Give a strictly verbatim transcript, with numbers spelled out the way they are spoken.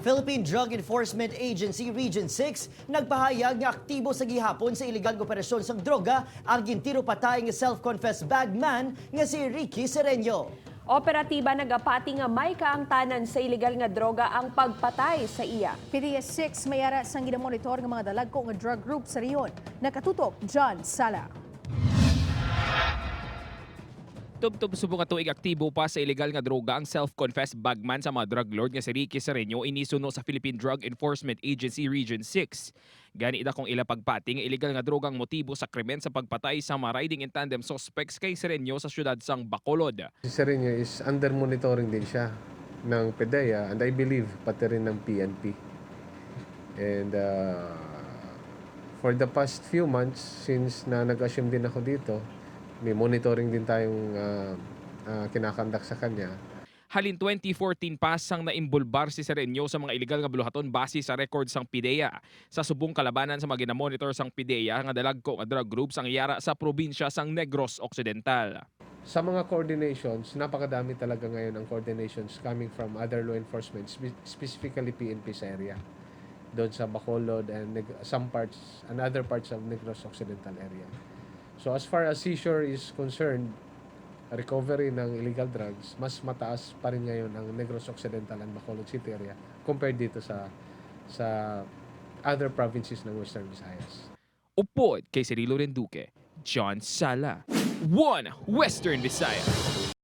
Philippine Drug Enforcement Agency Region six nagpahayag nga aktibo sa gihapon sa iligal nga operasyon sang droga ang gintiro patay nga self-confessed bagman nga si Ricky Sereno. Operatiba nagapati nga may kaangtanan sa iligal nga droga ang pagpatay sa iya. P D E A six may ara sang ginamonitor nga mga dalagko nga drug group sa rehiyon. Nakatutok, John Sala. Tubtob subong nga tuig aktibo pa sa iligal nga droga ang self-confessed bagman sa mga drug lord nga si Ricky Sereno, ini suno sa Philippine Drug Enforcement Agency Region six. Gani, dakong ila pagpati nga iligal nga droga ang motibo sa krimen sa pagpatay sa mga riding in tandem suspects kay Sereno sa siyudad sang Bacolod. Si Sereno is under monitoring din siya ng PDEA and, I believe, pati rin ng P N P. And uh, for the past few months, since na nag-assume din ako dito, may monitoring din tayong uh, uh, kinakandak sa kanya. Halin twenty fourteen pa sang naimbulbar si Sereno sa mga iligal nga buluhaton base sa record sang PDEA. Sa subong kalabanan sa mga ginamonitor sang PDEA nga dalagko nga drug groups ang yara sa probinsya sang Negros Occidental. Sa mga coordinations, napakadami talaga ngayon ang coordinations coming from other law enforcement, spe- specifically P N P sa area. Doon sa Bacolod and Neg- some parts and other parts of Negros Occidental area. So as far as seizure is concerned, recovery ng illegal drugs, mas mataas pa rin ngayon ang Negros Occidental and Bacolod City area compared dito sa sa other provinces ng Western Visayas. Upod kay Cirilo Renduque, John Sala, One Western Visayas.